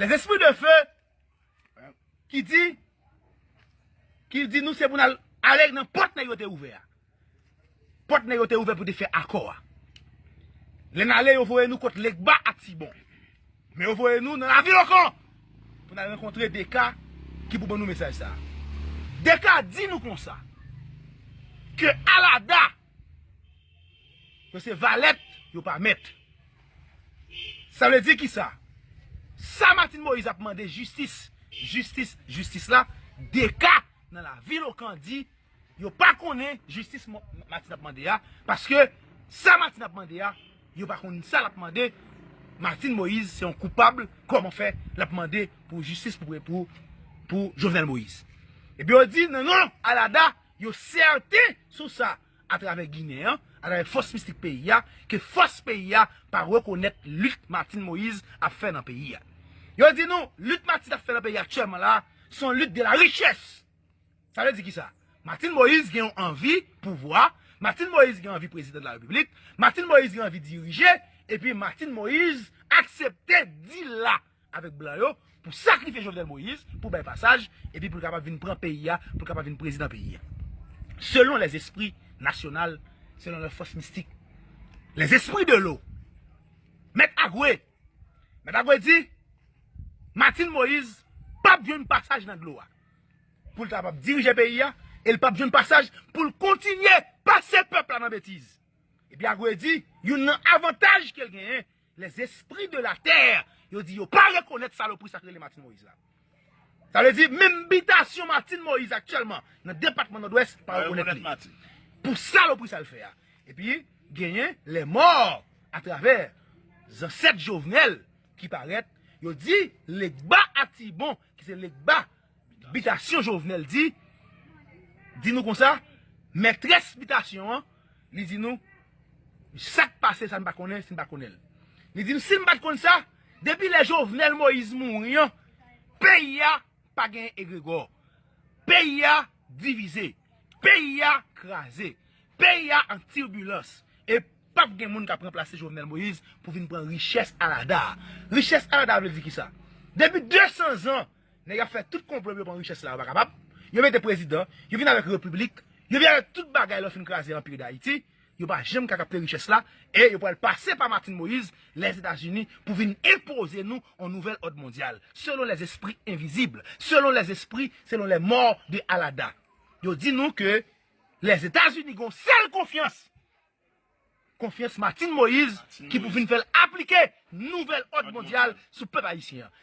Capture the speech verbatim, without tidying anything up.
Les esprits de feu ki di, ki di nou se pou n al ale nan pòt nèg yo te ouvè a. Pòt nèg yo te ouvè pou te fè akò a. Lè n ale, yo voye nou kot Legba Atibon. Men yo voye nou nan lavil Okan pou n al rankontre Deka ki pou ban nou mesaj sa. Deka di nou konsa ke Alada, yo se valèt, yo pa mèt. Sa vle di ki sa? Sa Martine Moïse ap mande, jistis, jistis, jistis la, Deka nan lavil Okan di yo pa konnen jistis Mo- Martine ap mande a, paske sa Martine ap mande a, yo pa konn sa l ap mande. Martine Moïse se yon koupab, kòman fè l ap mande pou jistis pou, pou, pou Jovenel Moïse? Epi yo di non, non, Alada, yo sèten sou sa atravè Ginen an, atravè fòs mistik peyi a, ke fòs peyi a pa rekonèt lit Martine Moïse ap fè nan peyi a. Yo di nou, lit Martine ap fè nan peyi a aktyèlman la, se yon lit de la richès. Sa vle di ki sa? Martine Moïse gen yon anvi pouvwa, Martine Moïse gen anvi prezidan de la repiblik, Martine Moïse gen anvi dirije, epi Martine Moïse aksepte dil la avèk blan yo pou sakrifye Jovenel Moïse, pou bay pasaj, epi pou l kapab vin pran peyi a, pou l kapab vin prezidan peyi a. Selon les esprits nasyonal, selon les forces mystiques, les esprits de l'eau, Mèt Agwe, Mèt Agwe di, Martine Moïse p ap jwenn pasaj nan dlo a pou l kapab dirije peyi a, e l p ap jwenn pasaj pou l kontinye pase pèp la nan betiz. Epi Agwe di, youn nan avantaj ke l genyen, les esprits de la terre, yo di yo pa rekonèt salopri sa k rele Martine Moïse la. Sa vle di, menm bitasyon Martine Moïse aktyèlman nan depatman Nòdwès pa rekonèt li pou salopri sa l fè a. Epi, genyen les morts atravè zansèt Jovenel ki parèt, yo di Legba Atibon, ki se Legba bitasyon Jovenel di, di nou konsa, mètrès bitasyon an, li di nou, sa k pase sa n pa konnen, si n pa konnen l. Li di nou, si n pa t konn sa, depi lè Jovenel Moïse mouri an, peyi a pa gen egregò. Peyi a divize. Peyi a kraze. Peyi a an tibilans. E p ap gen moun k ap ranplase Jovenel Moïse pou vin pran richès Alada a. Richès Alada a vle di ki sa? Depi de san zan, nèg ap fè tout konplo pou yo pran richès la, yo pa kapab. Yo mete prezidan, yo vin avèk repiblik, yo vin avèk tout bagay lè yo fin kraze Anpi Dayiti. Yo pa janm ka kapte richès la, e yo pral pase pa Martine Moïse, Lèzetazini, pou vin enpoze nou yon nouvèl òd mondyal, selon les esprits invisibles, selon les esprits, selon les morts de Alada. Yo di nou ke Lèzetazini gon sèl konfyans, konfyans Martine Moïse, ki pou vin fè l aplike nouvèl òd mondyal sou pèp ayisyen an.